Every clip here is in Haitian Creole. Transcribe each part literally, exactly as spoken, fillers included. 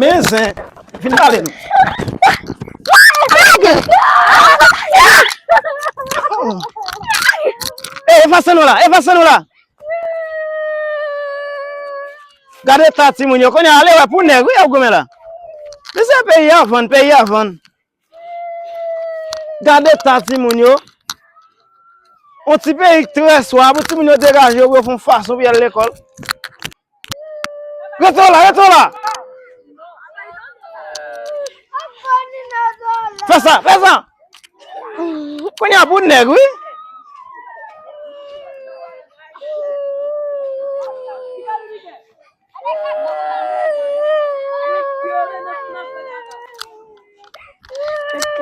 Men zen, vin pale nou. Ey, efase nou la, efase nou la. Gade eta timoun yo, kounye a ale wè pou nèg wi y ap goumen la. Mesye, peyi a vann, peyi a vann. Gade eta timoun yo. On ti peyi trè swa pou timoun yo degaje yo pou yo fè yon fason pou y al lekòl. Rete w la, rete w la. Fè sa, fè sa. Kounye a pou nèg wi.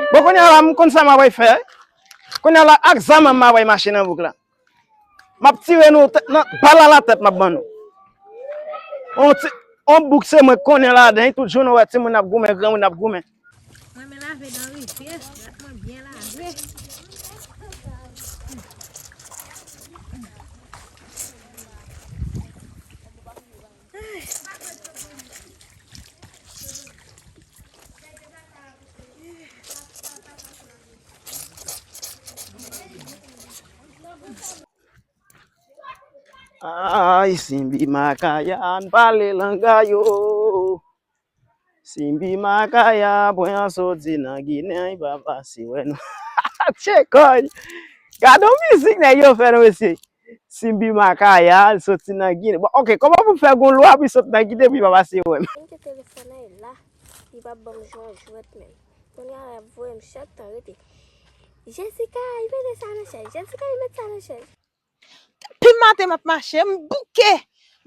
Bon, kounye a la, m konn sa m ap fè. Kounye a la, ak zam an m ap mache nan bouk la. M ap tire nou tèt nan bal a la tèt m ap ban nou. On ti, on bouk se mwen k konnen ladan, tout jounen w wè timoun ap goumen, granmoun ap goumen. Mwen men lave nan rivyè, rat mwen byen lave. Ay, Simbi Makaya, ann pale lang a yo. Simbi Makaya, pwen an soti nan Ginen, papa si wè nou. Tchekòy! Gade yon mizik nèg yo fè non mesye. Simbi Makaya, l soti nan Ginen. Bon, ok, kòman pou fè gon lwa pou l sot nan Ginen pou l pa pase wè m? Mete telefòn nan la, li p ap ban m jwèt jwèt menm. Kounye a l ap voye m chak tan rete. Jessica, li mete sa nan chèz. Jessica, li mete sa nan chèz. Depi maten m ap mache, m bouke.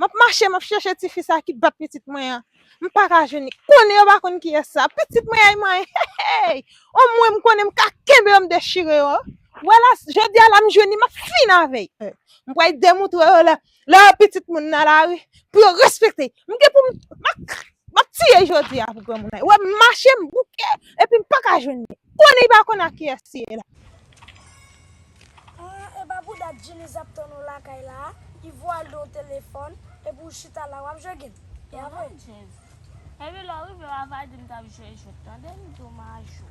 M ap mache, m ap chèche tifi sa ki bat pitit mwen an. M pa ka jwenn li. Konnen yo pa konn kiyès sa. Pitit mwen ay mwen. Hey, hey. O mwen m konnen m ka kenbe yo, m dechire yo. Wè la, jodi a la m jwenn li, m ap fin avè l. M pral demoutre yo lè, lè pitit moun nan lari, pou yo respekte. M gen pou m, m ap, m ap tiye jodi a pou granmoun nan. Wè m mache, m bouke, epi m pa ka jwenn li. Konnen li pa konn ak kiyès li ye la. Ah, e pa pou dat Jiniz ap tann ou lakay la, li voye al nan yon telefòn, epi w chita la, w ap jwe game. E apre? Jez. Epi lè w rive, w a va di m t ap jwe jwèt, tande m di w m a jwe.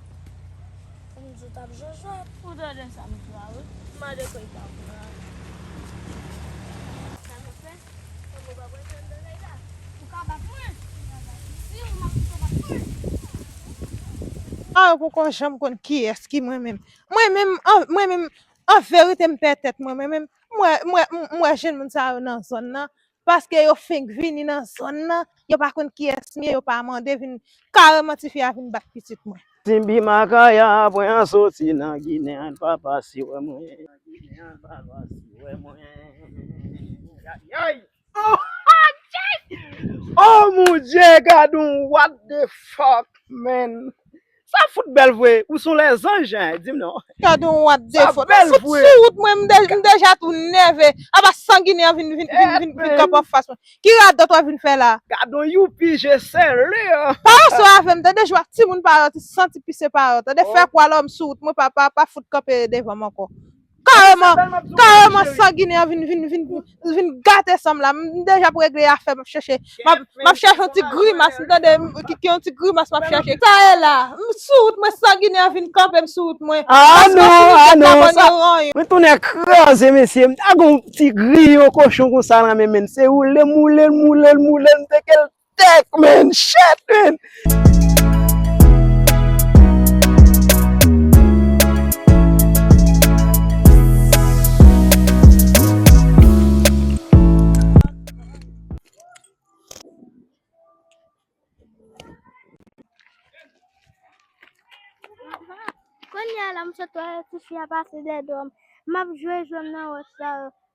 Ou di w t ap jwe jwèt. Ou tande sa m di w a wi. M mande kòy pa w. Sa nou fè? Kòm ou pa pral fè m bagay la. Ou ka bat mwen. Si ou m ap kite w bat mwen. Ah, ou poko janm konn kiyès ki mwen menm. Mwen menm, an, mwen menm, an verite, m pè tèt mwen, mwen menm. M wè, m wè, m, m wè jenn moun sa yo nan zòn nan. Paske yo fenk vini nan zòn nan, yo pa konn kiyès m ye, yo pa mande vin, kareman tifi a vin bat pitit mwen. Simbi Makaya, pwen an soti nan Ginen, papa si wè mwen. Nan Ginen, papa si wè mwen. Ayayay! Oh, oh mon Dieu, gade yon what the fuck, man. Sa fout bèl vre. Ou se yon lèzanj, hein, di m non. Gade yon what the fuck. Sa bèl vre. Fout sou wout mwen, m de-, m deja tou nève. Apa san Ginen an vin, vin, vin, vin, vin kanpe anfas mwen. Ki radòt w ap vin fè la? Gade yon youpi, je sèle. Pa ranse avè m, tande, jwa timoun parèy, ti santi pise parèy. Tande, fè kwa lòm sou wout mwen, pa, pa, pa fout kanpe devan m ankò. Kareman, kareman san Ginen an vin, vin, vin, vin gate san m la. M deja ap regle afè, m ap chèche. M ap, m ap chèche yon ti grimas, m tande, m, ki, ki yon ti grimas m ap chèche. Sa ye la, m sou wout mwen, san Ginen an vin kanpe m sou wout mwen. Ah non, ah non, sa, mwen tounen kraze, mesye. M ta gon ti griyon kochon konsa nan men m, men se woule m woule l, m woule l, m woule l, m teke l. Tèk, man. Shit, man. Kounye a la, m sot wè tifi a pase dèyè do m. M ap jwe, jwe m nan wòch la,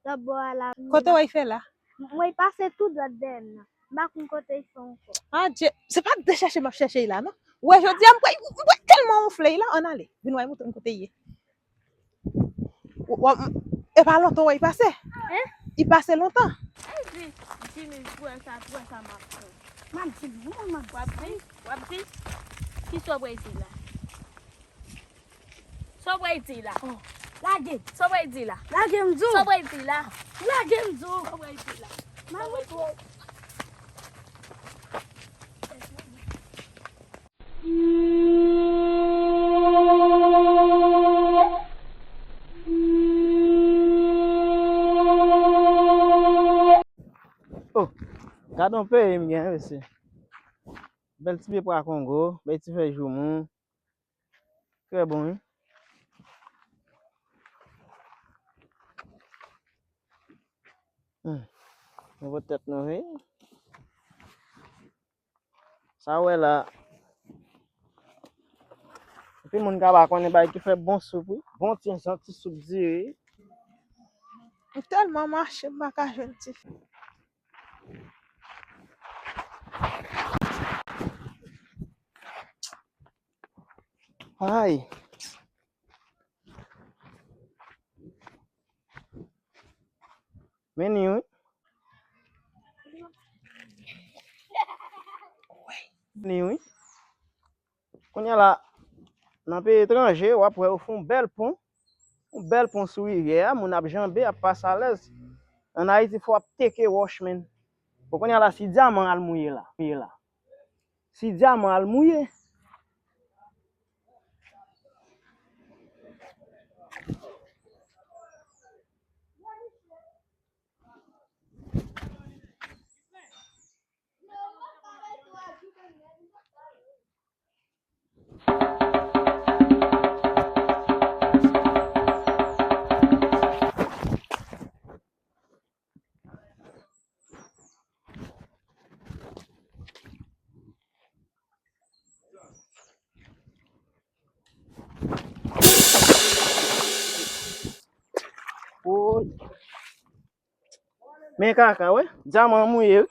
lòt bò a la. Kote w wè l fè la? M wè l pase tou dwat dèyè m nan. M pa konn kote l fè ankò. Adje, se pa de chèche m ap chèche l la, non? Ou wè jodi a, m kwè, m kwè tèlman wonfle la, ann ale. Vin wè, montre m kote l ye. W-, w-, e pa lontan, wè, li pase. Hein? Li pase lontan. Ay, di, di, men, pou wè sa, pou wè sa m ap fè. M ap di, non, m ap W ap di, w ap di, ki sa w pral di la? Sa w pral di la? Oh, lage m. Sa w pral di la? Lage m di w. Sa w pral di la? Lage m di w. Sa w pral di la? M ap montre w. Oh, gade yon peyi m gen, mesye. Bèl ti pye pwa kongo, bèl ti fèy joumou. Trè bon, wi. Hmm. Nou pot tèt nou, wi. Sa w wè la. Epi moun ka pa konnen bagay ki fè bon soup, wi. Bon ti jan ti soup diri. M tèlman mache, m pa ka jwenn ti. Ay. Men ni wi. Ni wi. Kounye a la, nan peyi etranje, w ap wè yo fè yon bèl pon. Yon bèl pon sou rivyè a, moun ap janbe, ap pase alèz. Ann Ayiti, fò w ap teke wòch, menn. Bon, kounye a la, si dyaman al mouye la, mouye la. Si dyaman al mouye. Woy. Men kaka, wi. Dyaman mouye, wi.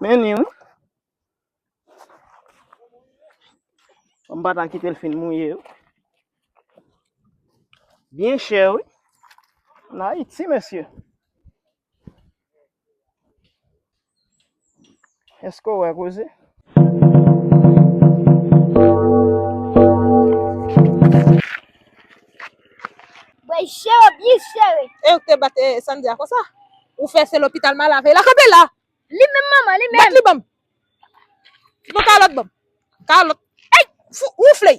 Men ni, wi. M pa ta kite l fin mouye, wi. Byen chè, wi. Ann Ayiti, mesye. Èske w wè koze? Bwè chè, byen chè, wi. E ou te bat, eh, Sandy a konsa? Ou fè se lopital malave la, kanpe la! Li menm, manman, li menm. Bat li ban m. Bon, kalòt ban m. Kalòt. Ey! Fou, woufle.